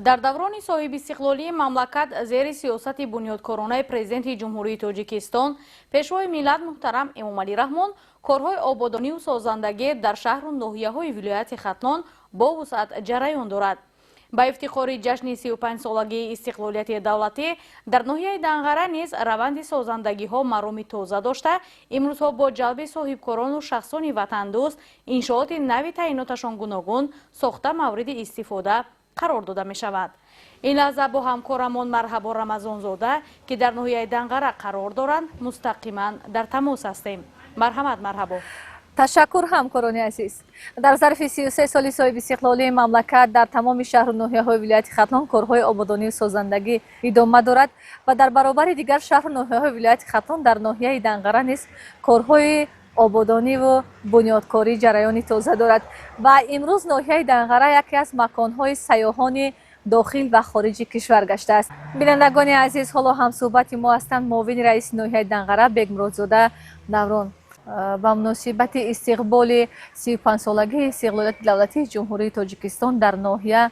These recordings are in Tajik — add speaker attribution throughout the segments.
Speaker 1: Дар даврони соҳибистиқлолии мамлакат зери сиёсати бунёдкоронаи Президенти Ҷумҳурии Тоҷикистон, Пешвои миллат муҳтарам Эмомалӣ Раҳмон корҳои ободониву созандагӣ дар шаҳру ноҳияҳои вилояти Хатлон бо вусъат ҷараён дорад. Ба ифтихори ҷашни 35-солагии истиқлолияти давлатӣ дар ноҳияи Данғара низ раванди созандагиҳо мароми тоза дошта, имрӯзҳо бо ҷалби соҳибкорону шахсони ватандӯст иншооти нави таъиноташон гуногун сохта мавриди истифода қарор дода мешавад. Ин лаҳза бо ҳамкорамон Марҳабо Рамазонзода, ки дар ноҳияи Данғара қарор доранд, мустақиман дар тамос ҳастем. Марҳамат, Марҳабо.
Speaker 2: Ташаккур, ҳамкорони азиз. Дар зарфи 33 соли соҳибистиқлолии мамлакат дар тамоми шаҳру ноҳияҳои вилояти Хатлон корҳои ободонию созандагӣ идома дорад ва дар баробари дигар шаҳру ноҳияҳои вилояти Хатлон дар ноҳияи Данғара низ корҳои ободониву бунёдкорӣ ҷараёни тоза дорад. Ва имрӯз ноҳияи Данғара яке аз маконҳои сайёҳони дохил ва хориҷи кишвар гаштааст. Бинандагони азиз, ҳоло ҳамсӯҳбати мо ҳастанд муовини раиси ноҳияи Данғара Бекмуродзода Даврон. Ба муносибати истиқболи 35-солагии истиқлолияти давлатии Ҷумҳурии Тоҷикистон дар ноҳия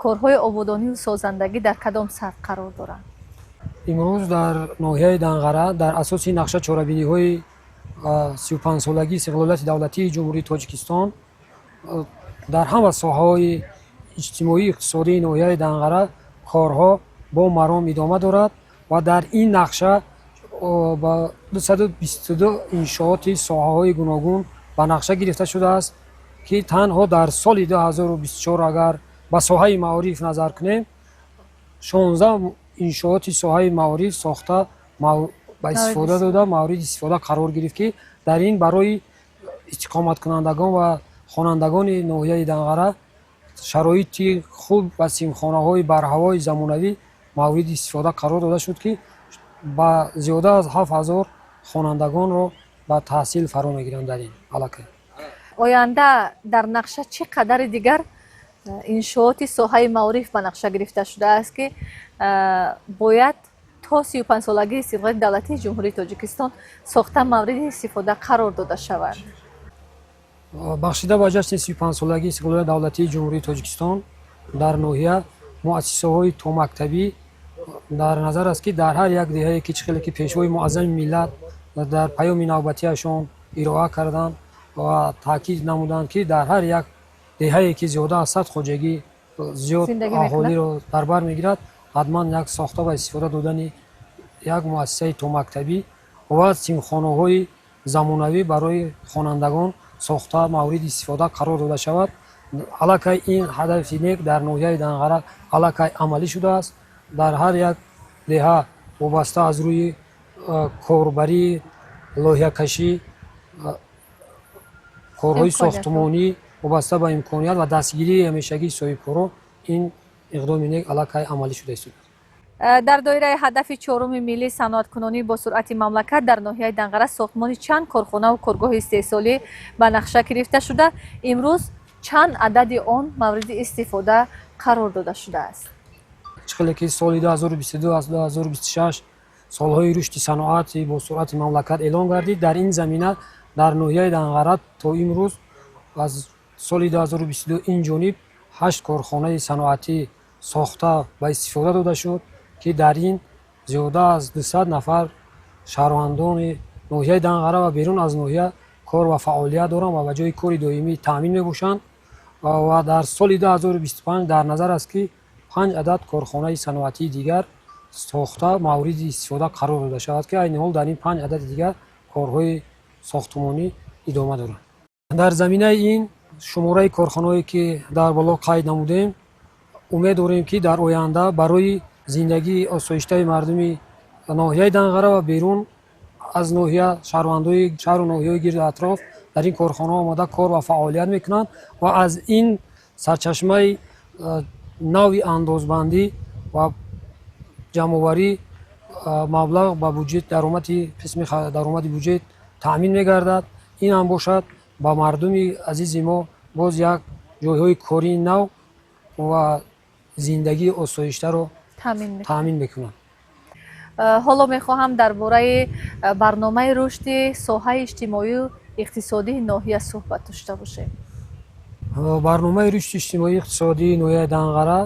Speaker 2: корҳои ободониву созандагӣ дар кадом сатҳ қарор доранд?
Speaker 3: Имрӯз дар ноҳияи Данғара дар асоси нақша чорабиниҳои 35-солагии истиқлолияти давлатии Ҷумҳурии Тоҷикистон дар ҳама соҳаҳои иҷтимоӣ иқтисодии ноҳияи Данғара корҳо бо маром идома дорад ва дар ин нақша ба 222 иншооти соҳаҳои гуногун ба нақша гирифта шудааст, ки танҳо дар соли 2024 агар ба соҳаи маориф назар кунем, 16 иншооти соҳаи маориф сохта ба истифода дода, мавриди истифода қарор гирифт, ки дар ин барои истиқоматкунандагон ва хонандагони ноҳияи Данғара шароити хуб ва синфхонаҳои барҳавои замонавӣ мавриди истифода қарор дода шуд, ки ба зиёда аз 7000 хонандагонро ба таҳсил фаро мегиранд дар ин аллакай.
Speaker 2: Оянда дар нақша чӣ қадари дигар иншооти соҳаи маориф ба нақша гирифта шудааст, ки бояд то 35-солагии истиқлоли давлатии Ҷумҳурии Тоҷикистон сохта мавриди истифода қарор дода шаванд?
Speaker 3: Бахшида ба ҷашни 35-солагии истиқлолияти давлатии Ҷумҳурии Тоҷикистон дар ноҳия муассисаҳои томактабӣ дар назар аст, ки дар ҳар як деҳае ки чӣ хеле ки Пешвои муаззами миллат дар паёми навбатиашон ироа карданд ва таъкид намуданд, ки дар ҳар як деҳае ки зиёда аз 100 хоҷагӣ зиёд аҳолиро дар бар мегирад, ҳатман як сохта ва истифода додани як муассисаи томактабӣ ва синфхонаҳои замонавӣ барои хонандагон сохта мавриди истифода қарор дода шавад. Аллакай ин ҳадафи нек дар ноҳияи Данғара аллакай амалӣ шудааст. Дар ҳар як деҳа вобаста аз рӯи корбарӣ, лоиҳакашӣ, корҳои сохтмонӣ, вобаста ба имконият ва дастгирии ҳамешагии соҳибкорон ин иқдоми нек аллакай амалӣ шуда истодааст.
Speaker 2: Дар доираи ҳадафи чоруми миллии саноаткунонӣ бо суръати мамлакат дар ноҳияи Данғара сохтмони чанд корхонаву коргоҳи истеҳсолӣ ба нақша гирифта шуда, имрӯз чанд адади он мавриди истифода қарор дода шудааст?
Speaker 3: Чӣ хеле ки соли 2022 аз 2026 солҳои рушди саноати бо суръати мамлакат эълон гардид, дар ин замина дар ноҳияи Данғара то имрӯз аз соли 2022 ин ҷониб ҳашт корхонаи саноатӣ сохта ба истифода дода шуд, ки дар ин зиёда аз 200 нафар шаҳрвандони ноҳияи Данғара ва берун аз ноҳия кор ва фаъолият доранд ва ба ҷои кори доимӣ таъмин мебошанд. Ва дар соли 2025 дар назар аст, ки панҷ адад корхонаи саноатии дигар сохта мавриди истифода қарор дода шавад, ки айни ҳол дар ин панҷ адади дигар корҳои сохтмонӣ идома доранд. Дар заминаи ин шумораи корхонаҳое ки дар боло қайд намудем, умед дорем, ки дар оянда барои зиндагии осоиштаи мардуми ноҳияи Данғара ва берун аз ноҳия, шаҳрвандои шаҳру ноҳияҳои гирду атроф дар ин корхонаҳо омода кор ва фаъолият мекунанд ва аз ин сарчашмаи нави андозбандӣ ва ҷамъоварӣ маблағ ба буҷет, даромади қисми даромади буҷет таъмин мегардад. Ин ҳам бошад, ба мардуми азизи мо боз як ҷойҳои кории нав ва зиндагии осоиштаро таъмин мекунад.
Speaker 2: Ҳоло мехоҳам дар бораи барномаи рушди соҳаи иҷтимоию иқтисодии ноҳия суҳбат дошта бошем.
Speaker 3: Барномаи рушди иҷтимоию иқтисодии ноҳияи Данғара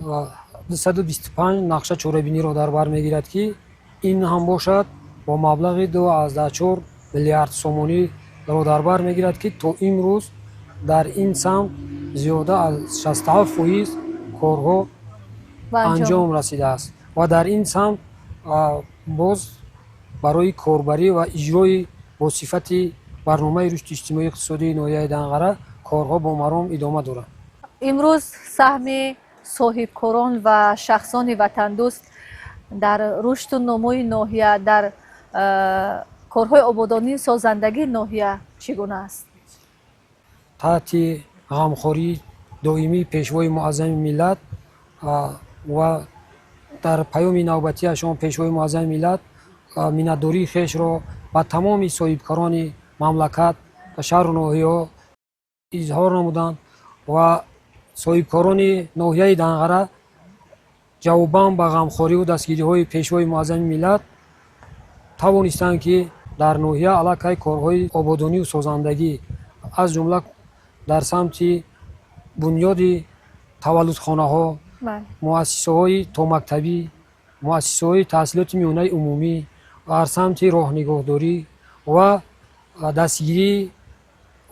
Speaker 3: 225 нақша чорабиниро дар бар мегирад, ки ин ҳам бошад бо маблағи 2,4 миллиард сомониро дар бар мегирад, ки то имрӯз дар ин самт зиёда аз 67% корҳо анҷом расидааст ва дар ин самт боз барои корбарӣ ва иҷрои бо сифати барномаи рушди иҷтимоию иқтисодии ноҳияи Данғара корҳо бо маром идома дорад.
Speaker 2: Имрӯз саҳми соҳибкорон ва шахсони ватандӯст дар рушду нумӯи ноҳия, дар корҳои ободонию созандагии ноҳия чӣ гуна аст?
Speaker 3: Таҳти ғамхории доимии Пешвои Муаззами миллат ва дар паёми навбатиашон Пешвои Муаззами миллат миннатдории хешро ба тамоми соҳибкорони мамлакат ва шаҳру ноҳияҳо изҳор намуданд ва соҳибкорони ноҳияи Данғара ҷавобан ба ғамхориву дастгириҳои Пешвои Муаззами миллат тавонистанд, ки дар ноҳия аллакай корҳои ободонию созандагӣ, аз ҷумла дар самти бунёди таваллудхонаҳо, муассисаҳои томактабӣ, муассисаҳои таҳсилоти миёнаи умумӣ, дар самти роҳнигоҳдорӣ ва дастгирии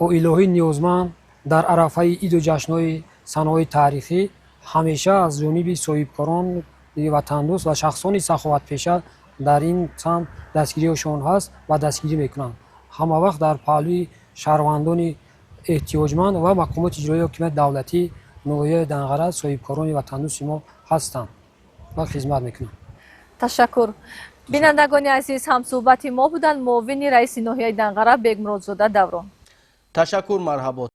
Speaker 3: оилаҳои ниёзманд дар арафаи иду ҷашнҳои санаҳои таърихӣ ҳамеша аз ҷониби соҳибкорони ватандӯст ва шахсони саховатпеша дар ин самт дастгириҳошон ҳаст ва дастгирӣ мекунанд. Ҳама вақт дар паҳлӯи шаҳрвандони эҳтиёҷманд ва мақомоти иҷроии ҳокимияти давлатии ноҳияи Данғара соҳибкорони ватандӯсти мо ҳастанд ва хизмат мекунанд.
Speaker 2: Ташаккур. Бинандагони азиз, ҳамсӯҳбати мо буданд муовини раиси ноҳияи Данғара Бегмуродзода Даврон.
Speaker 4: Ташаккур, марҳабо.